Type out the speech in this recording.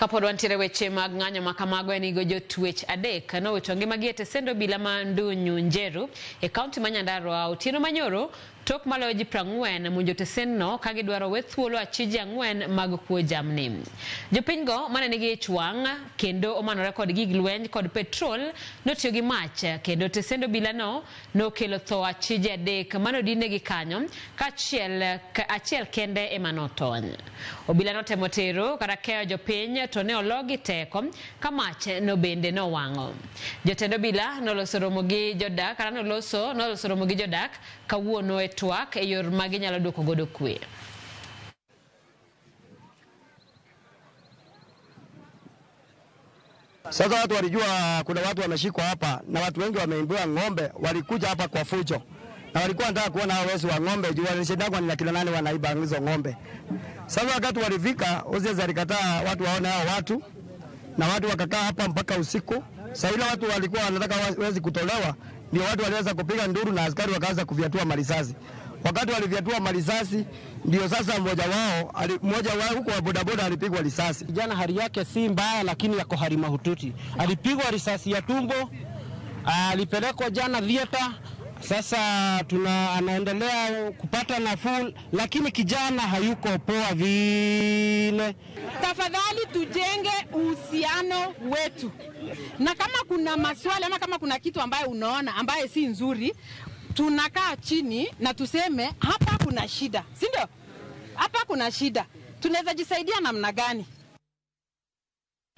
Kapod wantiere weche mag ng'anyo ma kamago en igo jotwech 3 nowito ngimagi e tesend obila ma Ndunyu Njeru e kaunti ma Nyandarua otieno manyoro tok maloyo ji 40 monjo tesendno ka gidwaro we thuolo achije 4 mag kuo jamni. Jopinygo mane nigi ich wang' kendo omanore kod gig lweny kod petrol notiyo gi mach kendo tesend obilano nokelo tho achije 3 manodinegi kanyo kaachiel achiel kende ema notony. Obila notemo tero kata keyo jopiny to ne ologi teko ka mach no bende nowang'o. Jotend obila noloso romo gi jodak kata noloso romo gi jodak kawuono e twak e yor ma ginyalo duoko godo kwe. Sasa watu walijua kuna watu wameshikwa hapa na watu wengi wameimbiwa ng'ombe, walikuja hapa kwa fujo. Na walikuwa wanataka kuona hao wezi wa ng'ombe juu walishindwa ni akina nani wanaiba hizo ng'ombe. Sasa wakati walifika, Ozez alikataa watu waone hao watu na watu wakakaa hapa mpaka usiku. Sasa ile watu walikuwa wanataka wezi kutolewa, ndio watu waliweza kupiga nduru na askari wakaanza kufyatua marisasi. Wakati walifyatua marisasi ndio sasa mmoja wao huko wa bodaboda alipigwa risasi. Kijana hali yake si mbaya lakini yako hali mahututi. Alipigwa risasi ya tumbo, alipelekwa jana theater. Sasa anaendelea kupata nafuu lakini kijana hayuko poa vile. Tafadhali tujenge uhusiano wetu. Na kama kuna maswali ama kama kuna kitu ambaye unaona ambaye si nzuri, tunakaa chini na tuseme hapa kuna shida, si ndio? Hapa kuna shida. Tunaweza jisaidia namna gani?